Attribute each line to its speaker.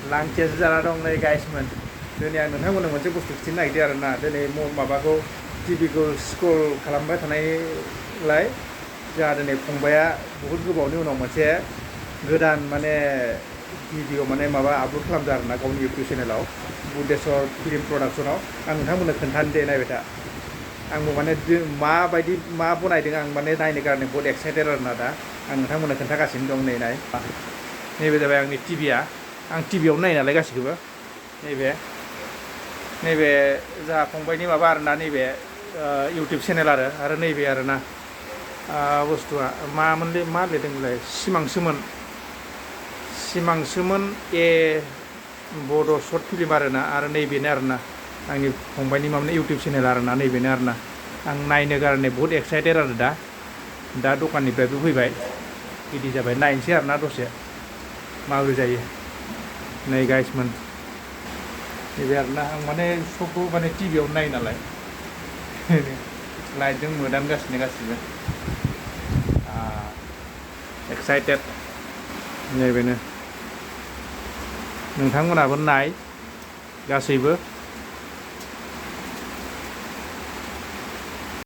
Speaker 1: लांथियासो जाना दं नै गाइसमोन दिनै आं नोंथांमोननो मोनसे बुस्थु खिन्थानो नागिरदों आरोना दिनै माबाखौ टिभिखौ स्क्रल खालामबाय थानायलाय जोंहा दिनै फंबाया बहुद गोबावनि उनाव मोनसे गोदान माने भिडिअ माने माबा आपल'ड खालामदों आरोना गावनि इउटुब चेनेलाव बुद्धेश्वर फिल्म प्रडाक्सनाव आं नोंथांमोननो खोन्थानो दे नायबाय था आंबो माने माबायदि मा बनायदों आं माने नायनो गारनो बहुद एक्साइटेड आरोना दा आं नोंथांमोननो खोन्थागासिनो दं नै नाय नैबे जाबाय आंनि टिभिया आं टिभियावनो नायो नालाय गासिखौबो नैबे जोंहा फंबायनि माबा आरोना नैबे इउटुब चेनेल आरो नैबे आरोना बुस्थुआ मामोनलै मा लिरदोंमोनलाय सिमांसोमोन बड' सर्ट फिल्म आरोना आरो नैबेनो आरोना आंनि फंबायनि माबानि इउटुब चेनेल आरोना नैबेनो आरोना आं नायनो गारनो बहुद एक्साइटेड आरो दा दखाननिफ्रायबो फैबाय रेडि जाबाय नायनोसै आरोना दसे माबोरै जायो नै गाइसमोन नैबे आरोना आं माने सबखौ माने टिभियावनो नायो नालाय लाइटजों मोदानगासिनो गासिबो एक्साइटेड नैबेनो नोंथांमोनाबो नाय गासैबो